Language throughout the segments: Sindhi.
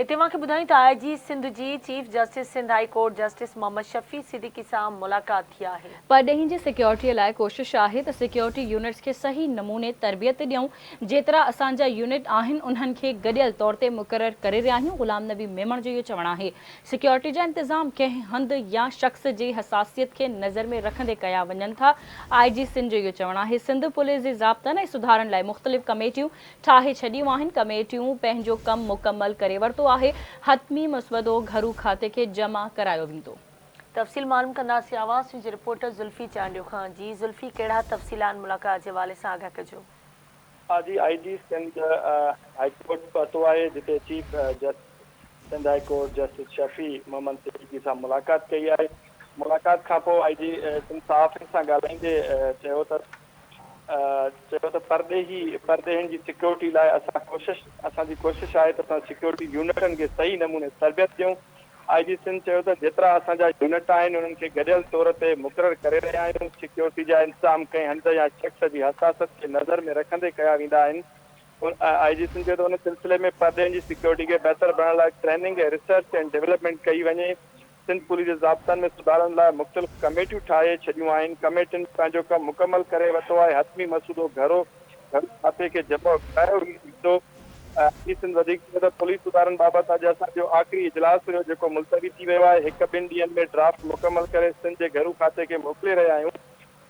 اتي اوهان کي ٻڌايون ته آء جي سنڌ جي chief justice Sindh high court justice Muhammad Shafi Siddiqui سان ملاقات ٿي آهي. پرڏيهين جي سيڪيورٽي لاء ڪوشش آهي ته سيڪيورٽي يونٽس کي صحيح نموني تربيت ڏيون، جيترا اسان جا يونٽ آهن انهن کي گڏيل طور تي مقرر ڪري رهيا آهيون، غلام نبي ميمڻ جو اهو چوڻ آهي سيڪيورٽي جا انتظام ڪنهن هنڌ يا شخص جي حساسيت کي نظر ۾ رکندي ڪيا وڃن ٿا، آء جي سنڌ جو اهو چوڻ آهي سنڌ پوليس جي ضابطن ۽ سڌارن لاء مختلف ڪميٽيون ٺاهي ڇڏيون آهن، ڪميٽيون پنهنجو ڪم مڪمل ڪري ورتو آهي، حتمي مسودو گهرو کاتي کي جمع ڪرايو ويندو. تفصيل معلوم ڪنداسين آواز نيوز جي رپورٽر ذلفي چانڊيو کان، جي ذلفي ڪهڙا تفصيل آهن ملاقات جي حوالي سان آگاهه ڪجو. آء جي I G Sindh high court پهتو آهي جتي chief justice Sindh high court justice Shafi Muhammad Siddiqui سان ملاقات ڪئي آهي ملاقات کانپوء آء جي سنڌ صحافين سان ڳالهائيندي چيو ته چيو ته پرڏيهي پرڏيهين جي سيڪيورٽي لاء اسان ڪوشش اسان جي ڪوشش آهي ته اسان سيڪيورٽي يونٽن کي صحيح نموني تربيت ڏيون. آء جي سنڌ چيو ته جيترا اسان جا يونٽ آهن انهن کي گڏيل طور تي مقرر ڪري رهيا آهيون، سيڪيورٽي جا انتظام ڪنهن هنڌ يا شخص جي حساست کي نظر ۾ رکندي ڪيا ويندا آهن. آء جي سنڌ چيو ته ان سلسلي ۾ پرڏيهين جي سيڪيورٽي کي بهتر بڻائڻ لاء ٽريننگ ۽ ريسرچ اينڊ ڊولپمينٽ ڪئي وڃي. سنڌ پوليس جي ضابطن ۾ سڌارن لاء مختلف ڪميٽيون ٺاهي ڇڏيون آهن، ڪميٽين پنهنجو ڪم مڪمل ڪري ورتو آهي، حتمي مسودو گهرو گهرو کاتي کي جمع ڪرايو ويندو. آء جي سنڌ وڌيڪ چيو ته پوليس سڌارن بابت اڄ اسان جو آخري اجلاس هيو جيڪو ملتوي ٿي ويو آهي، هڪ ٻن ڏينهن ۾ ڊرافٽ مڪمل ڪري سنڌ جي گهرو کاتي کي موڪلي رهيا آهيون،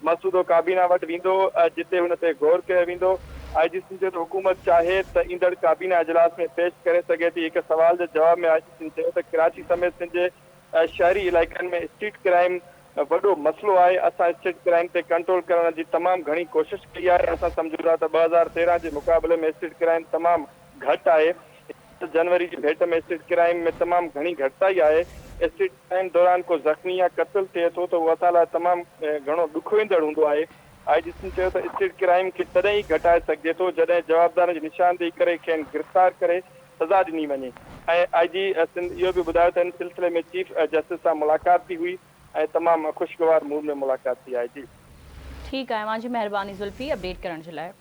مسودو ڪابينا وٽ ويندو جتي ان تي غور ڪيو ويندو. آء جي سنڌ چيو ته حڪومت چاهي ته ايندڙ ڪابينا اجلاس ۾ پيش ڪري سگهي ٿي. هڪ سوال جي جواب ۾ آء جي سنڌ چيو ته ڪراچي سميت سنڌ جي شهري علائقن ۾ اسٽريٽ ڪرائيم وڏو مسئلو آهي، اسان اسٽريٽ ڪرائيم تي ڪنٽرول ڪرڻ جي تمام گهڻي ڪوشش ڪئي آهي، اسان سمجهون ٿا ته 2013 جي مقابلي ۾ اسٽريٽ ڪرائيم تمام گهٽ آهي. جنوري جي ڀيٽ ۾ اسٽريٽ ڪرائيم ۾ تمام گهڻي گهٽتائي آهي، اسٽريٽ ڪرائيم دوران ڪو زخمي يا قتل ٿئي ٿو ته اهو اسان لاء تمام گهڻو ڏکوئيندڙ هوندو آهي، آء جي سنڌ چيو ته اسٽريٽ ڪرائيم کي تڏهن ئي گهٽائي سگهجي ٿو جڏهن جوابدارن جي نشاندهي ڪري کين گرفتار ڪري سزا ڏني وڃي ۽ آء جي سنڌ اهو به ٻڌايو ته ان سلسلي ۾ چيف جسٽس سان ملاقات به هئي ۽ تمام خوشگوار موڊ ۾ ملاقات ٿي آهي جي. ٺيڪ آهي اوهان جي مهرباني ذلفي اپڊيٽ ڪرڻ جي لاء.